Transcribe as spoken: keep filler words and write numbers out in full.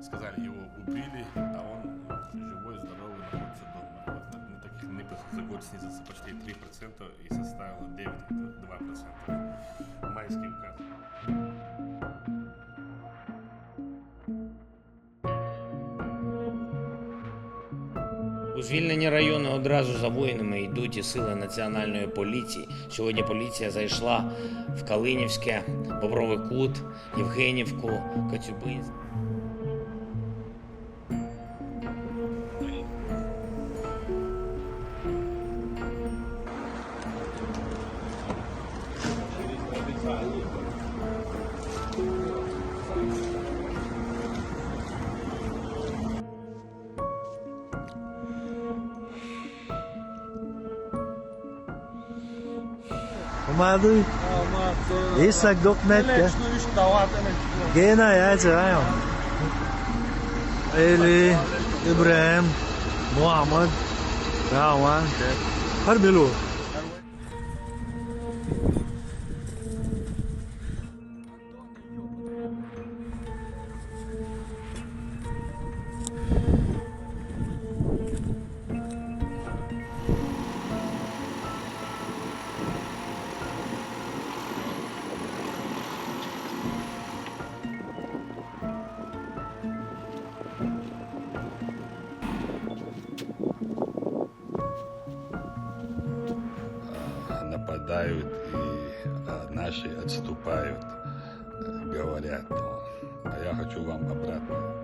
Сказали, его убили, а он живой, здоровый, находится дома. Вот на, на таких мне приходится год снизился почти три процента и составил девять два процента. Майский указ. У звільнені райони одразу за воїнами йдуть і сили національної поліції. Сьогодні поліція зайшла в Калинівське, Бобровий Кут, Євгенівку, Коцюбинськ. Omadui. Isak doknet ya. Gena ya, ya. Eli, Ibrahim, Muhammad, Rawan, Harbelu. Нападают и, а, наши отступают, э, говорят. Ну, а я хочу вам обратно